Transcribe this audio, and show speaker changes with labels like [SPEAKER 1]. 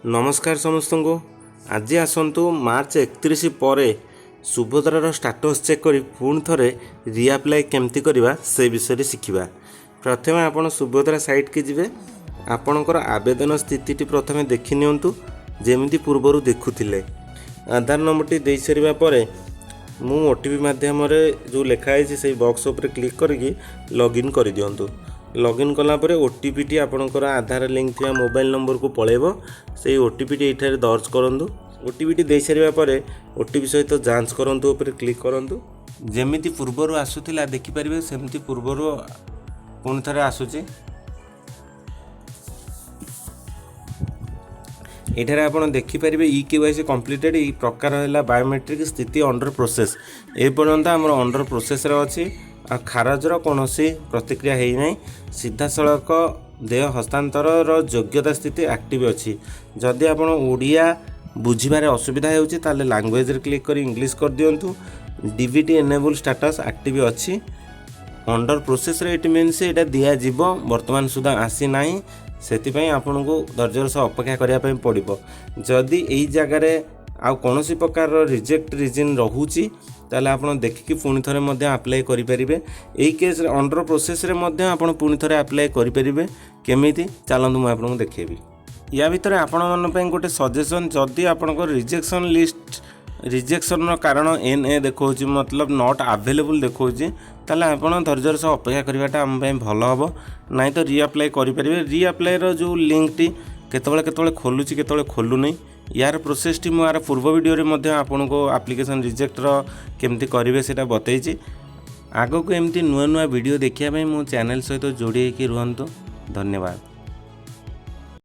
[SPEAKER 1] ନମସ୍କାର ସମସ୍ତଙ୍କୁ। ଆଜି ଆସନ୍ତୁ ମାର୍ଚ୍ଚ 31 ପରେ ସୁଭଦ୍ରାର ଷ୍ଟାଟସ୍ ଚେକ୍ କରି ପୁଣି ଥରେ ରିଆପ୍ଲାଏ କେମିତି କରିବା, ସେ ବିଷୟରେ ଶିଖିବା। ପ୍ରଥମେ ଆପଣ ସୁଭଦ୍ରା ସାଇଟ୍କି ଯିବେ। ଆପଣଙ୍କର ଆବେଦନ ସ୍ଥିତିଟି ପ୍ରଥମେ ଦେଖି ନିଅନ୍ତୁ, ଯେମିତି ପୂର୍ବରୁ ଦେଖୁଥିଲେ। ଆଧାର ନମ୍ବରଟି ଦେଇସାରିବା ପରେ ମୁଁ ଓଟିପି ମାଧ୍ୟମରେ ଯେଉଁ ଲେଖା ହେଇଛି, ସେଇ ବକ୍ସ ଉପରେ କ୍ଲିକ୍ କରିକି ଲଗ୍ଇନ୍ କରିଦିଅନ୍ତୁ। ଲଗ୍ଇନ୍ କଲା ପରେ ଓଟିପିଟି ଆପଣଙ୍କର ଆଧାର ଲିଙ୍କ୍ ଥିବା ମୋବାଇଲ୍ ନମ୍ବରକୁ ପଳାଇବ। ସେଇ ଓଟିପିଟି ଏଇଠାରେ ଦର୍ଜ କରନ୍ତୁ। ଓଟିପିଟି ଦେଇସାରିବା ପରେ ଓଟିପି ସହିତ ଯାଞ୍ଚ କରନ୍ତୁ ଉପରେ କ୍ଲିକ୍ କରନ୍ତୁ। ଯେମିତି ପୂର୍ବରୁ ଆସୁଥିଲା ଦେଖିପାରିବେ, ସେମିତି ପୂର୍ବରୁ ପୁଣି ଥରେ ଆସୁଛି। ଏଠାରେ ଆପଣ ଦେଖିପାରିବେ, ଇ କେୱାଇସି କମ୍ପ୍ଲିଟେଡ଼, ଏଇ ପ୍ରକାର ହେଲା ବାୟୋମେଟ୍ରିକ୍, ସ୍ଥିତି ଅଣ୍ଡର ପ୍ରୋସେସ୍। ଏ ପର୍ଯ୍ୟନ୍ତ ଆମର ଅଣ୍ଡର ପ୍ରୋସେସ୍ରେ ଅଛି ଆଉ ଖାରଜର କୌଣସି ପ୍ରତିକ୍ରିୟା ହେଇନାହିଁ। ସିଧାସଳଖ ଦେୟ ହସ୍ତାନ୍ତରର ଯୋଗ୍ୟତା ସ୍ଥିତି ଆକ୍ଟିଭ୍ ଅଛି। ଯଦି ଆପଣ ଓଡ଼ିଆ ବୁଝିବାରେ ଅସୁବିଧା ହେଉଛି, ତାହେଲେ ଲାଙ୍ଗୁଏଜରେ କ୍ଲିକ୍ କରି ଇଂଲିଶ କରିଦିଅନ୍ତୁ। ଡିବିଟି ଏନେବୁଲ୍ ଷ୍ଟାଟସ୍ ଆକ୍ଟିଭ୍ ଅଛି। ଅଣ୍ଡର ପ୍ରୋସେସ୍ରେ ଏଇଠି ମିନ୍ସ ଏଇଟା ଦିଆଯିବ, ବର୍ତ୍ତମାନ ସୁଦ୍ଧା ଆସିନାହିଁ। ସେଥିପାଇଁ ଆପଣଙ୍କୁ ଧୈର୍ଯ୍ୟର ସହ ଅପେକ୍ଷା କରିବା ପାଇଁ ପଡ଼ିବ। ଯଦି ଏଇ ଜାଗାରେ ଆଉ କୌଣସି ପ୍ରକାରର ରିଜେକ୍ଟ ରିଜିନ୍ ରହୁଛି, ତାହେଲେ ଆପଣ ଦେଖିକି ପୁଣି ଥରେ ମଧ୍ୟ ଆପ୍ଲାଏ କରିପାରିବେ। ଏଇ କେସ୍ରେ ଅଣ୍ଡର ପ୍ରୋସେସ୍ରେ ମଧ୍ୟ ଆପଣ ପୁଣି ଥରେ ଆପ୍ଲାଏ କରିପାରିବେ। କେମିତି, ଚାଲନ୍ତୁ ମୁଁ ଆପଣଙ୍କୁ ଦେଖେଇବି। ୟା ଭିତରେ ଆପଣମାନଙ୍କ ପାଇଁ ଗୋଟେ ସଜେସନ୍। ଯଦି ଆପଣଙ୍କ ରିଜେକ୍ସନ୍ ଲିଷ୍ଟ, ରିଜେକ୍ସନ୍ର କାରଣ ଏନ୍ ଏ ଦେଖାଉଛି, ମତଲବ not available ଦେଖାଉଛି, ତାହେଲେ ଆପଣ ଧୈର୍ଯ୍ୟର ସହ ଅପେକ୍ଷା କରିବାଟା ଆମ ପାଇଁ ଭଲ ହେବ। ନାଇଁ ତ ରିଆପ୍ଲାଏ କରିପାରିବେ। ରିଆପ୍ଲାଏର ଯେଉଁ ଲିଙ୍କଟି କେତେବେଳେ କେତେବେଳେ ଖୋଲୁଛି, କେତେବେଳେ ଖୋଲୁନି। ୟାର ପ୍ରୋସେସ୍ଟି ମୁଁ ୟାର ପୂର୍ବ ଭିଡ଼ିଓରେ ମଧ୍ୟ ଆପଣଙ୍କୁ ଆପ୍ଲିକେସନ୍ ରିଜେକ୍ଟର କେମିତି କରିବେ, ସେଇଟା ବତେଇଛି। ଆଗକୁ ଏମିତି ନୂଆ ନୂଆ ଭିଡ଼ିଓ ଦେଖିବା ପାଇଁ ମୋ ଚ୍ୟାନେଲ୍ ସହିତ ଯୋଡ଼ି ହେଇକି ରୁହନ୍ତୁ। ଧନ୍ୟବାଦ।